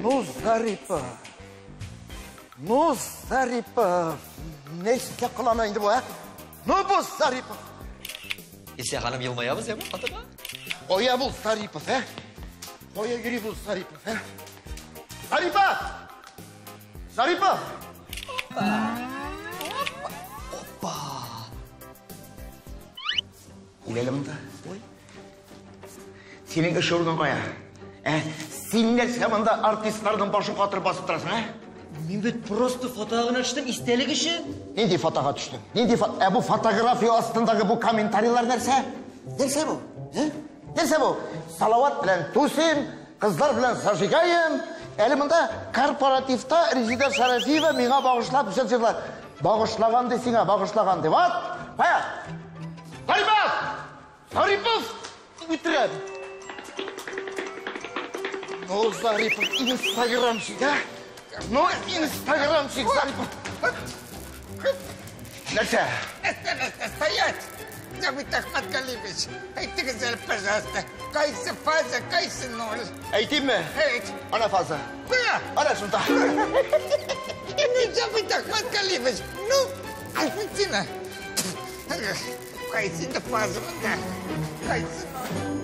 Ну, Зарипов. Ну, Зарипов. Нәрсә кылана инде бу, ә? Ну, бу Зарипов. Исә ханым елмаябыз, я бу фотода? Кая бу Зарипов, ә? Кая йөри бу Зарипов, ә? Зарипов! Зарипов! Опа! Кил әле монда. Ой. Синең эш урының кая? Ә? Син нәрсә монда артистларның башын катырып басып торасың, ә? Мин бит просто фотога гына төштем, истәлек өчен. Нинди фотога төштең? Нинди фото? Ә бу фотография астындагы бу комментарийлар нәрсә? Нәрсә бу? Ә? Нәрсә бу? Салават белән тусим, кызлар белән зажигаем. Әле монда корпоративта Резеда Шарафиева миңа багышлап җыр җырлар. Багышлаган ди сиңа, багышлаган ди. Вот! Кая? Зарипов! Зарипов! Үтерәм. Ну, Зарипов, инстаграмщик, а? Ну, инстаграмщик, Зарипов. Нәрсә? Стоять! Давид Ахматгалиевич, әйтегез әле, пожалуйста, кайсы фаза, кайсы ноль? Әйтимме? Әйт. Ана фаза. Кая? Ана шунда. Ну, Давид Ахматгалиевич, ну, Альфетина. Кайсы инде фаза монда? Кайсы ноль?